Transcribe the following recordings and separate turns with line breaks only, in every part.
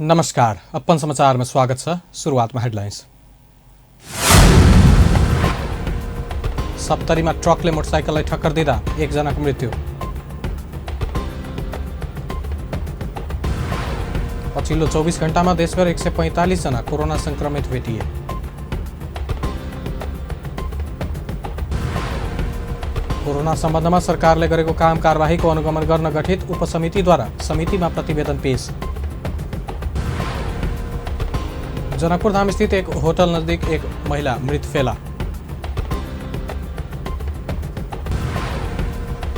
नमस्कार, अपन समाचार में स्वागत छ। सुरुवात में हेडलाइंस। सप्तरी में ट्रकले मोटरसाइकललाई ठक्कर दिँदा एकजनाको मृत्यु। पछिल्लो 24 घण्टामा देशभर 145 जना कोरोना संक्रमित भेटिए। कोरोना सम्बन्धमा सरकारले गरेको काम कारबाहीको अनुगमन गर्न गठित उपसमितिद्वारा समितिमा प्रतिवेदन पेश। जनकपुर धाम स्थित एक होटल नजदीक एक महिला मृत फेला।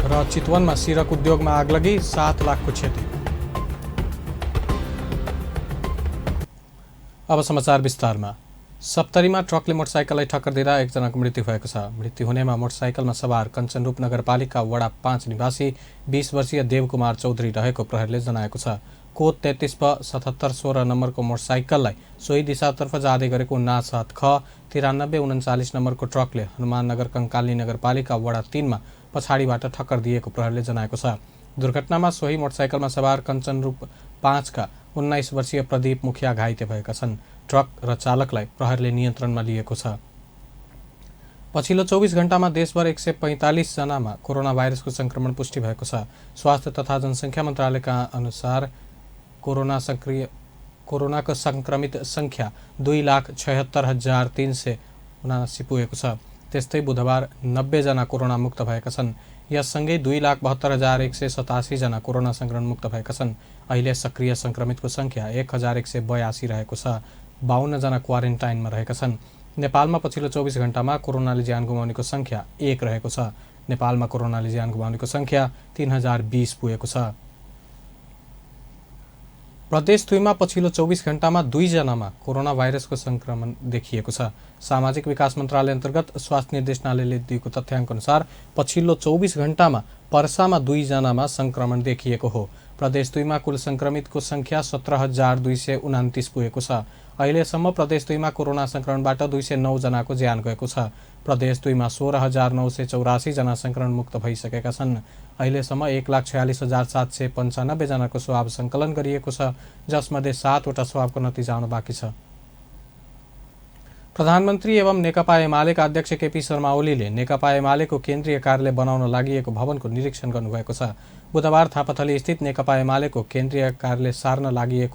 र चितवनमा सिरक उद्योगमा आगलगी, 7 लाखको क्षति। अब समाचार विस्तारमा। सप्तरीमा ट्रकले मोटरसाइकललाई ठक्कर दिँदा एकजनाको मृत्यु भएको छ। मृत्यु हुनेमा मोटरसाइकलमा सवार कञ्चनरूप नगरपालिका वडा 5 निवासी 20 वर्षीय देवकुमार चौधरी रहेको प्रहरीले जनाएको छ। कोड 33 प 7716 नम्बरको मोटरसाइकललाई सोही दिशातर्फ जाँदै गरेको 97 ख 9339 नम्बरको ट्रकले हनुमाननगर कंकाली नगरपालिका वडा 3 मा पछाडिबाट ठक्कर दिएको प्रहरीले जनाएको छ। दुर्घटनामा सोही मोटरसाइकलमा सवार कञ्चनरूप 5 का 19 वर्षीय प्रदीप मुखिया घाइते भएका छन्। ट्रक र चालकलाई प्रहरीले नियन्त्रणमा लिएको छ। पछिल्लो 24 घण्टामा देशभर 145 जनामा कोरोना भाइरसको संक्रमण पुष्टि भएको छ। स्वास्थ्य तथा जनसङ्ख्या मन्त्रालयका अनुसार कोरोनाको संक्रमित संख्या 2,76,379 पुगेको छ। त्यस्तै बुधबार 90 जना कोरोना मुक्त भएका छन्। यससँगै 2,72,187 जना कोरोना संक्रमण मुक्त भएका छन्। अहिले सक्रिय संक्रमितको संख्या 1,182 रहेको छ। 52 जना क्वारेन्टाइनमा रहेका छन्। नेपालमा पछिल्लो 24 घण्टामा कोरोनाले ज्यान गुमाउनेको संख्या 1 रहेको छ। नेपालमा कोरोनाले ज्यान गुमाउनेको संख्या 3020 पुगेको छ। प्रदेश 2 मा पछिल्लो 24 घण्टामा 2 जनामा कोरोना भाइरसको संक्रमण देखिएको छ। सामाजिक विकास मन्त्रालय अन्तर्गत स्वास्थ्य निर्देशनालयले दिएको तथ्याङ्क अनुसार पछिल्लो 24 घण्टामा पर्सामा 2 जनामा संक्रमण देखिएको हो। प्रदेश 2 मा कुल संक्रमितको संख्या 17,229 पुगेको छ। अहिलेसम्म प्रदेश 2 मा कोरोना संक्रमणबाट 209 जनाको ज्यान गएको छ। प्रदेश 2 मा 16,984 जना संक्रमण मुक्त भइसकेका छन्। अहिलेसम्म 1,46,795 जनाको स्वाब सङ्कलन गरिएको छ, जसमध्ये 7 वटा स्वाबको नतिजा आउन बाँकी छ। प्रधानमन्त्री एवं नेकपा एमालेका अध्यक्ष केपी शर्मा ओलीले नेकपा एमालेको केन्द्रीय कार्यालय बनाउन लागि भवनको निरीक्षण गर्नुभएको छ। बुधबार थापाथली स्थित नेकपा एमालेको केन्द्रीय कार्यालय सार्न लागि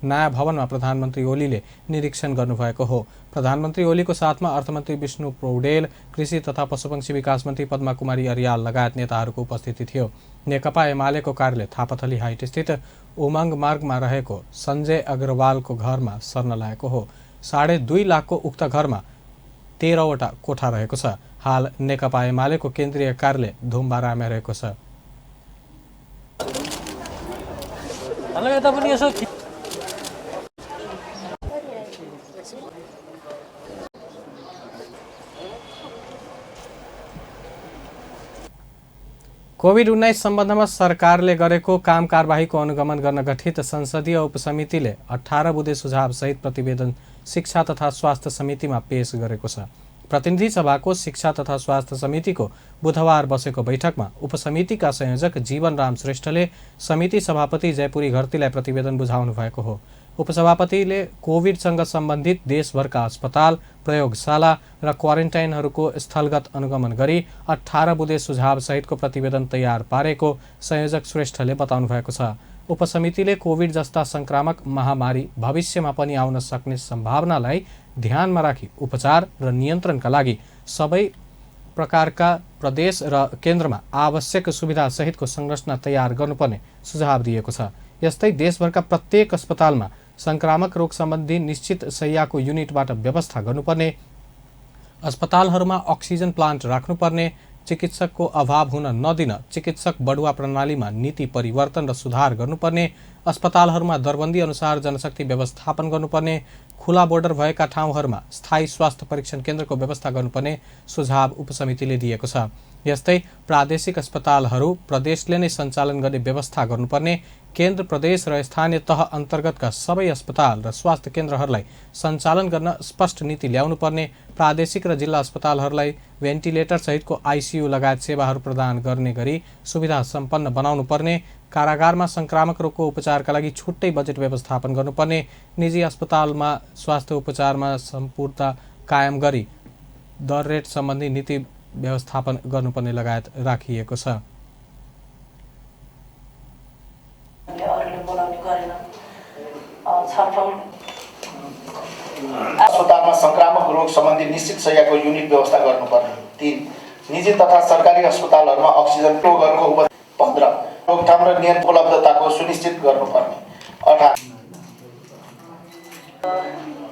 नयाँ भवनमा प्रधानमन्त्री ओलीले निरीक्षण गर्नुभएको हो। प्रधानमन्त्री ओलीको साथमा अर्थमन्त्री विष्णु पौडेल, कृषि तथा पशुपक्षी विकास मन्त्री पद्मा कुमारी अर्याल लगायत नेताहरूको उपस्थिति थियो। नेकपा एमालेको कार्यालय थापाथली हाइट स्थित उमङ्ग मार्गमा रहेको सञ्जय अग्रवालको घरमा सर्न लागेको हो। 2.5 लाखको उक्त घरमा 13 वटा कोठा रहेको छ। हाल नेकपा एमालेको केन्द्रीय कार्यालय धुम्बारामा रहेको छ। कोभिड-19 सम्बन्धमा सरकारले गरेको काम कारबाहीको अनुगमन गर्न गठित संसदीय उपसमितिले 18 बुँदे सुझाव सहित प्रतिवेदन शिक्षा तथा स्वास्थ्य समितिमा पेश गरेको छ। प्रतिनिधि सभाको शिक्षा तथा स्वास्थ्य समितिको बुधबार बसेको बैठकमा उपसमितिका संयोजक जीवनराम श्रेष्ठले समिति सभापति जयपुरी घरतीलाई प्रतिवेदन बुझाउनु भएको हो। उपसभापतिले कोभिडसँग सम्बन्धित देशभरका अस्पताल, प्रयोगशाला र क्वारेन्टाइनहरूको स्थलगत अनुगमन गरी 18 बुँदे सुझाव सहितको प्रतिवेदन तयार पारेको संयोजक श्रेष्ठले बताउनु भएको छ। उपसमितिले कोभिड जस्ता संक्रामक महामारी भविष्यमा पनि आउन सक्ने सम्भावनालाई ध्यानमा राखी उपचार र नियन्त्रणका लागि सबै प्रकारका प्रदेश र केन्द्रमा आवश्यक सुविधा सहितको संरचना तयार गर्नुपर्ने सुझाव दिएको छ। यस्तै देशभरका प्रत्येक अस्पतालमा संक्रामक रोग सम्बन्धी निश्चित शय्याको युनिटबाट व्यवस्था गर्नुपर्ने, अस्पतालहरूमा अक्सिजन प्लान्ट राख्नुपर्ने, चिकित्सकको अभाव हुन नदिन चिकित्सक बढुवा प्रणालीमा नीति परिवर्तन र सुधार गर्नुपर्ने, अस्पतालहरूमा दरबन्दी अनुसार जनशक्ति व्यवस्थापन गर्नुपर्ने, खुला बोर्डर भएका ठाउँहरूमा स्थायी स्वास्थ्य परीक्षण केन्द्रको व्यवस्था गर्नुपर्ने सुझाव उपसमितिले दिएको छ। यस्तै प्रादेशिक अस्पतालहरू प्रदेशले नै सञ्चालन गर्ने व्यवस्था गर्नुपर्ने, केन्द्र, प्रदेश र स्थानीय तह अन्तर्गतका सबै अस्पताल र स्वास्थ्य केन्द्रहरूलाई सञ्चालन गर्न स्पष्ट नीति ल्याउनुपर्ने, प्रादेशिक र जिल्ला अस्पतालहरूलाई भेन्टिलेटर सहितको आइसियु लगायत सेवाहरू प्रदान गर्ने गरी सुविधा सम्पन्न बनाउनुपर्ने, कारागारमा संक्रामक रोगको उपचारका लागि छुट्टै बजेट व्यवस्थापन गर्नुपर्ने, निजी अस्पतालमा स्वास्थ्य उपचारमा सम्पूर्णता कायम गरी दर रेट सम्बन्धी नीति व्यवस्थापन गर्नुपर्ने लगायत राखिएको छ।
अस्पतालमा संक्रामक रोग सम्बन्धी निश्चित शय्याको युनिट व्यवस्था गर्नुपर्ने। 3. निजी तथा सरकारी अस्पतालहरूमा अक्सिजन रोगहरूको 15. रोकथाम र नियन्त्रण उपलब्धताको सुनिश्चित गर्नुपर्ने। 18.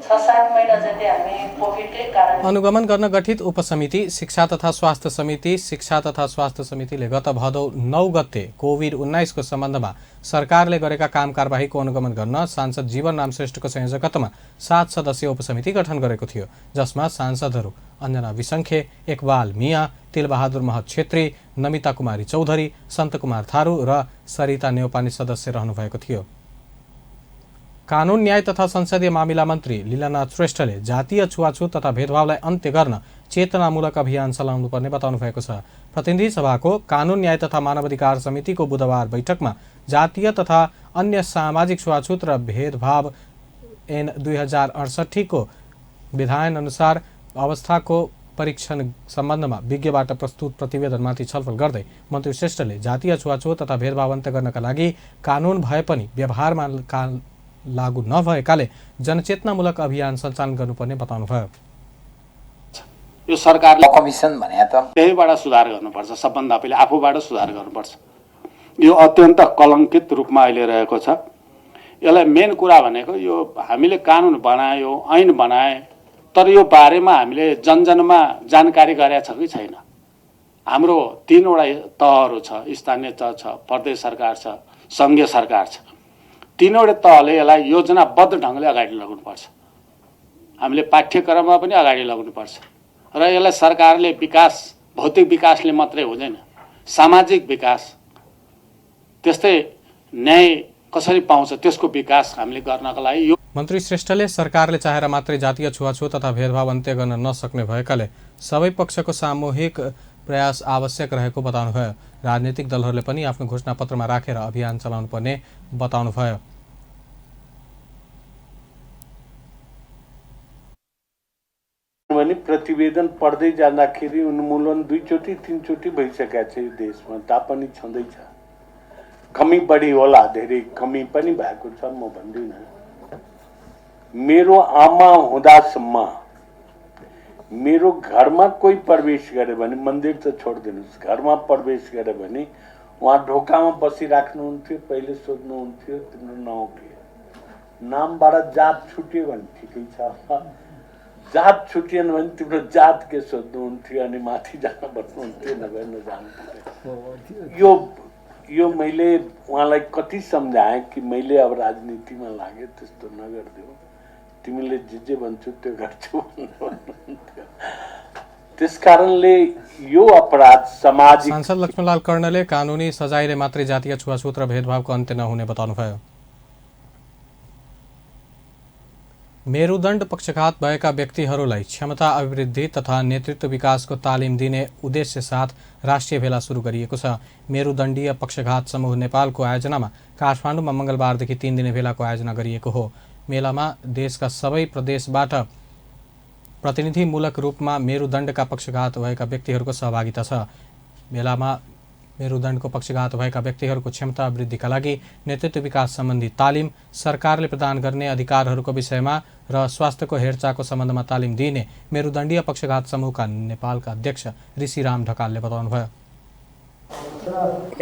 6-7 महिना जति हामी कोभिडकै कारण
अनुगमन गर्न गठित उपसमिति शिक्षा तथा स्वास्थ्य समितिले गत भदौ 9 गते कोभिड-19 को सम्बन्धमा सरकारले गरेका काम कारबाहीको अनुगमन गर्न सांसद जीवनराम श्रेष्ठको संयोजकत्वमा 7 सदस्यीय उपसमिति गठन गरेको थियो, जसमा सांसदहरू अञ्जना विसङ्खे, इकबाल मिया, तिलबहादुर महत छेत्री, नमिता कुमारी चौधरी, सन्तकुमार थारू र सरिता नेौपाने सदस्य रहनुभएको थियो। कानुन न्याय तथा संसदीय मामिला मन्त्री लीलानाथ श्रेष्ठले जातीय छुवाछुत तथा भेदभावलाई अन्त्य गर्न चेतनामूलक अभियान चलाउनुपर्ने बताउनु भएको छ। प्रतिनिधि सभाको कानुन न्याय तथा मानवाधिकार समितिको बुधबार बैठकमा जातीय तथा अन्य सामाजिक छुवाछुत र भेदभाव ऐन 2068 को विधान अनुसार अवस्थाको परीक्षण सम्बन्धमा विज्ञबाट प्रस्तुत प्रतिवेदनमाथि छलफल गर्दै मन्त्री श्रेष्ठले जातीय छुवाछुत तथा भेदभाव अन्त्य गर्नका लागि कानुन भए पनि व्यवहारमा लागू नभएकाले जनचेतनामूलक अभियान सञ्चालन गर्नुपर्ने बताउनुभयो।
यो सरकारले कमिसन भने त त्यहीबाट सुधार गर्नुपर्छ, सबभन्दा पहिले आफूबाट सुधार गर्नुपर्छ। यो अत्यन्त कलङ्कित रूपमा अहिले रहेको छ। यसलाई मेन कुरा भनेको यो हामीले कानुन बनायो, ऐन बनाए, तर यो बारेमा हामीले जनजनमा जानकारी गरेका छ कि छैन। हाम्रो 3वटा तहहरू छ, स्थानीय तह छ, प्रदेश सरकार छ, सङ्घीय सरकार छ। 3वटा तहले यसलाई योजनाबद्ध ढङ्गले अगाडि लगाउनुपर्छ। हामीले पाठ्यक्रममा पनि अगाडि लगाउनुपर्छ र यसलाई सरकारले विकास, भौतिक विकासले मात्रै हुँदैन, सामाजिक विकास, त्यस्तै न्याय कसरी पाउँछ त्यसको विकास हामीले गर्नका लागि।
मन्त्री श्रेष्ठले सरकारले चाहेर मात्रै जातीय छुवाछुत तथा भेदभाव अन्त्य गर्न नसक्ने भएकाले सबै पक्षको सामूहिक प्रयास आवश्यक रहेको बताउनुभयो। राजनीतिक दलहरूले पनि आफ्नो घोषणापत्रमा राखेर अभियान चलाउनु पर्ने बताउनुभयो।
भने प्रतिवेदन पढ्दै जाँदाखेरि उन्मूलन 2चोटि 3चोटि भइसकेको छ यो देशमा, तापनि छँदैछ। कमी बढी होला, धेरै कमी पनि भएको छ, म भन्दिनँ। मेरो आमा हुँदासम्म मेरो घरमा कोही प्रवेश गरे भने, मन्दिर त छोडिदिनुहोस्, घरमा प्रवेश गरे भने उहाँ ढोकामा बसिराख्नुहुन्थ्यो, पहिले सोध्नुहुन्थ्यो तिम्रो नाउँ के, नामबाट जात छुट्यो भने ठिकै छ, जात छुटिएन भने तिम्रो जात के सोध्नुहुन्थ्यो, अनि माथि जान बस्नुहुन्थ्यो, नभए नजान्थ्यो। यो मैले उहाँलाई कति सम्झाएँ कि मैले अब राजनीतिमा लागे त्यस्तो नगरिदेऊ, तिमीले जे भन्छौ त्यो गर्छौ भन्नुहुन्थ्यो। त्यसकारणले यो अपराध सामाजिक।
सांसद लक्ष्मणलाल कर्णले कानुनी सजायले मात्रै जातीय छुवाछुत र भेदभावको अन्त्य नहुने बताउनुभयो। मेरुदण्ड पक्षघात भएका व्यक्तिहरूलाई क्षमता अभिवृद्धि तथा नेतृत्व विकासको तालिम दिने उद्देश्य साथ राष्ट्रिय भेला सुरु गरिएको छ। मेरुदण्डीय पक्षघात समूह नेपालको आयोजनामा काठमाडौँमा मङ्गलबारदेखि 3 दिने भेलाको आयोजना गरिएको हो। मेलामा देशका सबै प्रदेशबाट प्रतिनिधिमूलक रूपमा मेरुदण्डका पक्षघात भएका व्यक्तिहरूको सहभागिता छ। मेलामा मेरुदण्डको पक्षघात भएका व्यक्तिहरूको क्षमता वृद्धिका लागि नेतृत्व विकास सम्बन्धी तालिम, सरकारले प्रदान गर्ने अधिकारहरूको विषयमा र स्वास्थ्यको हेरचाहको सम्बन्धमा तालिम दिइने मेरुदण्डीय पक्षघात समूहका नेपालका अध्यक्ष ऋषिराम ढकालले बताउनुभयो।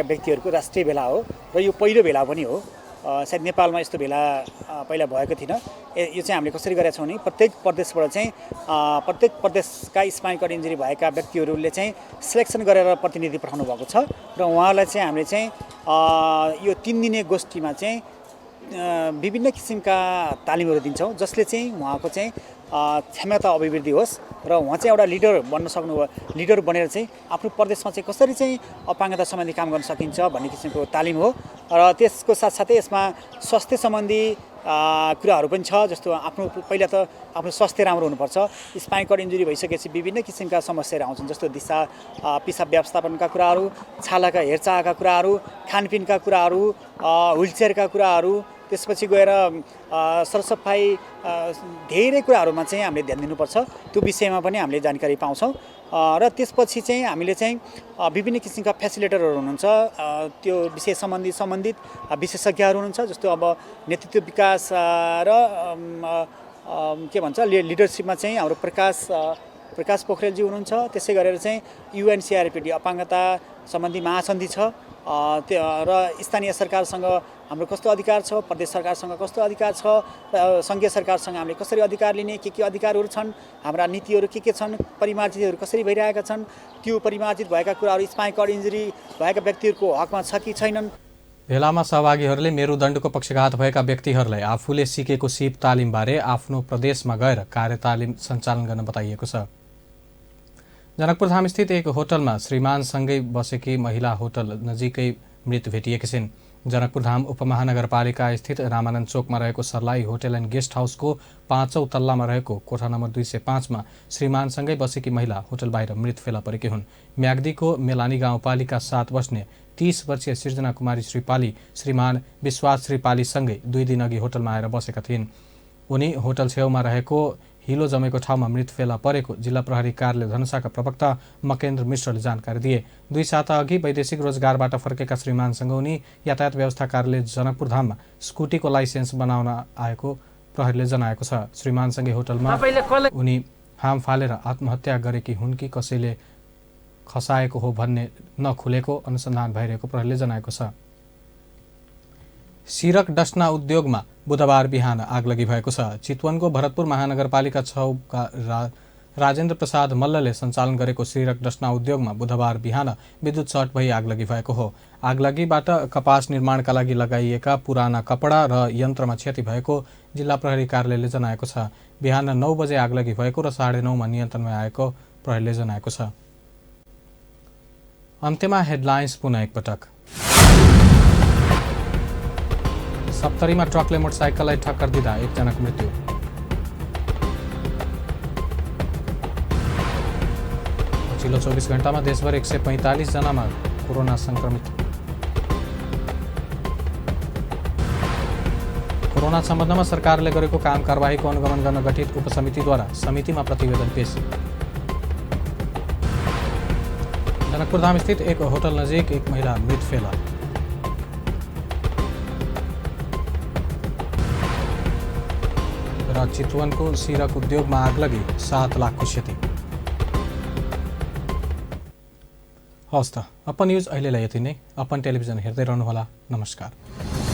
व्यक्तिहरूको राष्ट्रिय भेला हो र यो पहिलो भेला पनि हो। सायद नेपालमा यस्तो भेला पहिला भएको थिएन। यो चाहिँ हामीले कसरी गरेका छौँ भने प्रत्येक प्रदेशबाट चाहिँ प्रत्येक प्रदेशका स्पाइनल कर्ड इन्जुरी भएका व्यक्तिहरूले चाहिँ सिलेक्सन गरेर प्रतिनिधि पठाउनु भएको छ र उहाँलाई चाहिँ हामीले चाहिँ यो 3 दिने गोष्ठीमा चाहिँ विभिन्न किसिमका तालिमहरू दिन्छौँ, जसले चाहिँ उहाँको चाहिँ क्षमता अभिवृद्धि होस् र उहाँ चाहिँ एउटा लिडर बन्न सक्नुभयो। लिडर बनेर चाहिँ आफ्नो प्रदेशमा चाहिँ कसरी चाहिँ अपाङ्गता सम्बन्धी काम गर्न सकिन्छ भन्ने किसिमको तालिम हो र त्यसको साथसाथै यसमा स्वास्थ्य सम्बन्धी कुराहरू पनि छ। जस्तो पहिला त आफ्नो स्वास्थ्य राम्रो हुनुपर्छ। स्पाइन कर्ड इन्जुरी भइसकेपछि विभिन्न किसिमका समस्याहरू आउँछन्, जस्तो दिशा पिसाब व्यवस्थापनका कुराहरू, छालाका हेरचाहका कुराहरू, खानपिनका कुराहरू, व्हिलचेयरका कुराहरू, त्यसपछि गएर सरसफाइ, धेरै कुराहरूमा चाहिँ हामीले ध्यान दिनुपर्छ। त्यो विषयमा पनि हामीले जानकारी पाउँछौँ। र त्यसपछि चाहिँ हामीले चाहिँ विभिन्न किसिमका फेसिलिटेटरहरू हुनुहुन्छ, त्यो विषय सम्बन्धित विशेषज्ञहरू हुनुहुन्छ। जस्तो अब नेतृत्व विकास र के भन्छ लिडरसिपमा चाहिँ हाम्रो प्रकाश पोखरेलजी हुनुहुन्छ। त्यसै गरेर चाहिँ UNCRPD अपाङ्गता सम्बन्धी महासन्धि छ। र स्थानीय सरकारसँग हाम्रो कस्तो अधिकार छ, प्रदेश सरकारसँग कस्तो अधिकार छ, सङ्घीय सरकारसँग हामीले कसरी अधिकार लिने, के अधिकारहरू छन्, हाम्रा नीतिहरू के छन्, परिमार्जितहरू कसरी भइरहेका छन्, त्यो परिमार्जित भएका कुराहरू स्पाइन कर्ड इन्जुरी भएका व्यक्तिहरूको हकमा छ कि छैनन्।
भेलामा सहभागीहरूले मेरुदण्डको पक्षघात भएका व्यक्तिहरूलाई आफूले सिकेको सिप तालिमबारे आफ्नो प्रदेशमा गएर कार्यतालिम सञ्चालन गर्न बताइएको छ। जनकपुरधाम स्थित एक होटलमा श्रीमानसँगै बसेकी महिला होटल नजिकै मृत भेटिएकी छिन्। जनकपुरधाम उपमहानगरपालिका स्थित रामानन्द चोकमा रहेको सर्लाही होटल एन्ड गेस्ट हाउसको 5औं तल्लामा रहेको कोठा नम्बर 205 मा श्रीमानसँगै बसेकी महिला होटल बाहिर मृत फेला परेकी हुन्। म्याग्दीको मेलानी गाउँपालिका 7 बस्ने 30 वर्षीय सृजना कुमारी श्रीपाली श्रीमान विश्वास श्रीपालीसँगै 2 दिन अघि होटलमा आएर बसेका थिइन्। उनी होटल छेउमा रहेको हिलो जमेको ठाउँमा मृत फेला परेको जिल्ला प्रहरी कार्यालय धनुषाका प्रवक्ता मकेन्द्र मिश्रले जानकारी दिए। 2 साता अघि वैदेशिक रोजगारबाट फर्केका श्रीमानसँग उनी यातायात व्यवस्था कार्यालय जनकपुरधाममा स्कुटीको लाइसेन्स बनाउन आएको प्रहरीले जनाएको छ। श्रीमानसँगै होटलमा उनी हाम फालेर आत्महत्या गरेकी हुन् कि कसैले खसाएको हो भन्ने नखुलेको अनुसन्धान भइरहेको प्रहरीले जनाएको छ। सिरक डस्ना उद्योगमा बुधबार बिहान आगलगी भएको छ। चितवनको भरतपुर महानगरपालिका 6 का राजेन्द्र प्रसाद मल्लले सञ्चालन गरेको सिरक डस्ना उद्योगमा बुधबार बिहान विद्युत सर्ट भई आगलगी भएको हो। आगलगीबाट कपास निर्माणका लागि लगाइएका पुराना कपडा र यन्त्रमा क्षति भएको जिल्ला प्रहरी कार्यालयले जनाएको छ। बिहान 9 बजे आगलगी भएको र 9:30 मा नियन्त्रणमा आएको प्रहरीले जनाएको छ। अन्त्यमा हेडलाइन्स पुनः एकपटक। सप्तरीमा ट्रकले मोटरसाइकललाई ठक्कर दिँदा 1 जनाको मृत्यु। पछिल्लो 24 घण्टामा देशभर 145 जनामा कोरोना संक्रमित। कोरोना सम्बन्धमा सरकारले गरेको काम कारबाहीको अनुगमन गर्न गठित उपसमितिद्वारा समितिमा प्रतिवेदन पेश। जनकपुरधाम स्थित एक होटल नजिक एक महिला मृत फेला। र चितवनको सिरक उद्योगमा आगलगी 7 लाखको क्षति। हवस् त, अपन न्युज अहिलेलाई यति नै। अपन टेलिभिजन हेर्दै रहनुहोला। नमस्कार।